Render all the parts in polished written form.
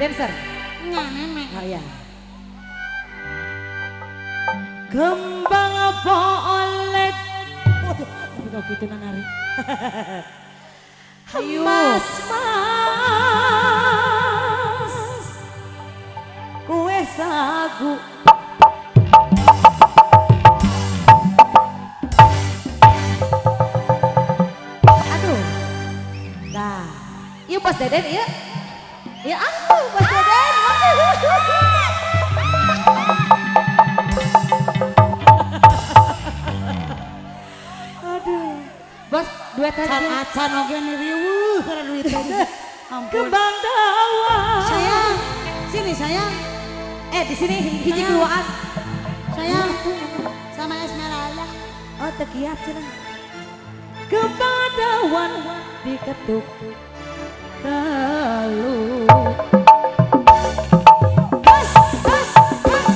Dancer. Nya nenek. Oh iya. Kembang bolet. Waduh, tapi kau gitu nari. Mas mas, kue sagu. Aduh, nah, iya Bos Deden, iya, iya aku Bos Deden. Aduh, Bos duet aja. Acan oge nih riweuh karena duit aja. Kembang dawa. Sayang, sini sayang. Di sini hiji duaan. Sayang, sama Esmeralda. Oh, tekiat cenah. Kembang dawan diketuk kalu. Bos, bos, bos.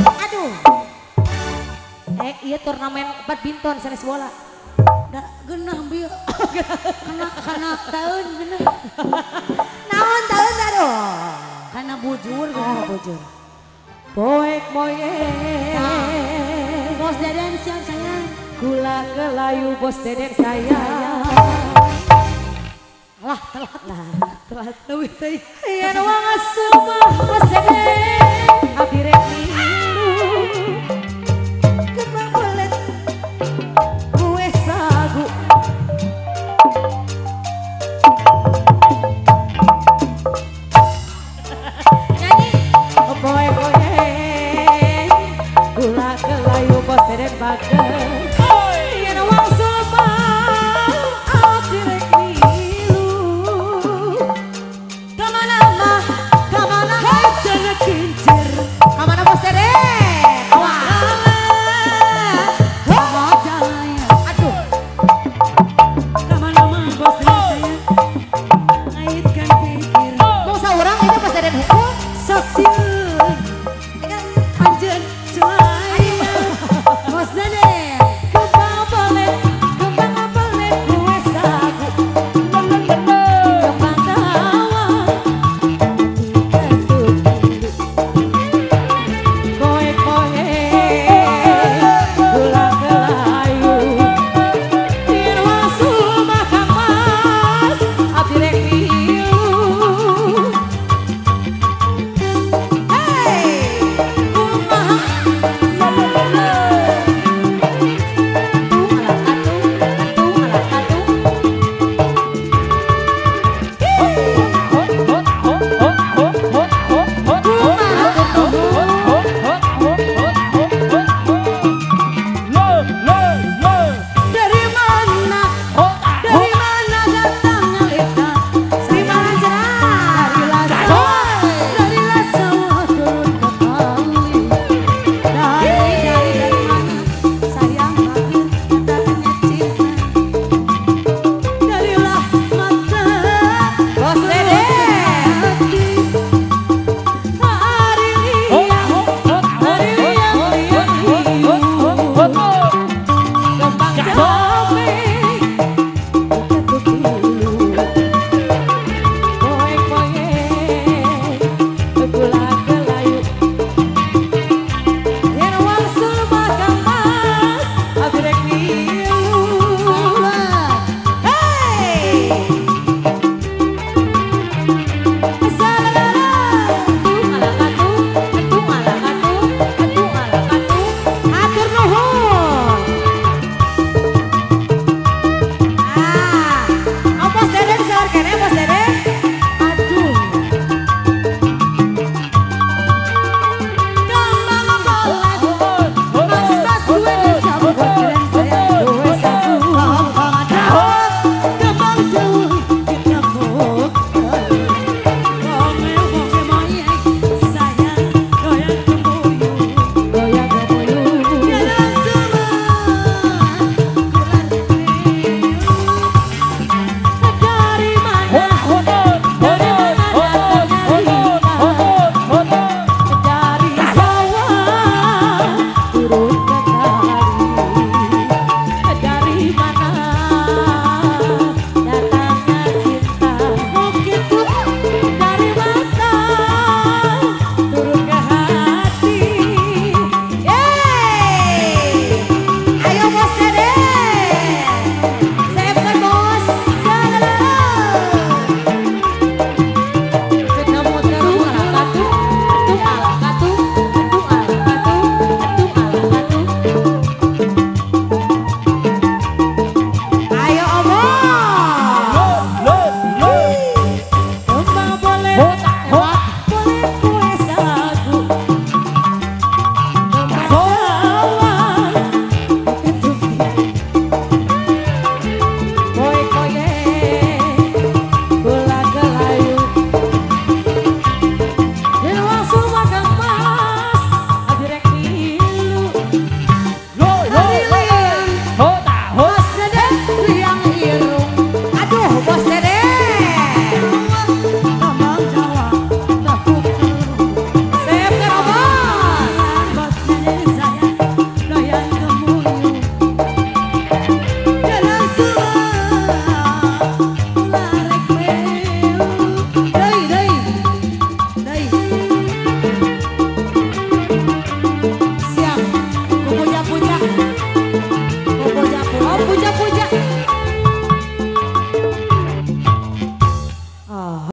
Aduh. Iya turnamen badminton sanes bola. Da geunah bieu. Kana kana taeun geunah. Naon taeun aduh. Kana bujur, oh, bujur. Poek moye. Nah, Bos Deden siap sayang. Gula kelayu Bos Deden sayang. Alah telat lah, telat leuwih teuing. Yen wang semah Bos Deden.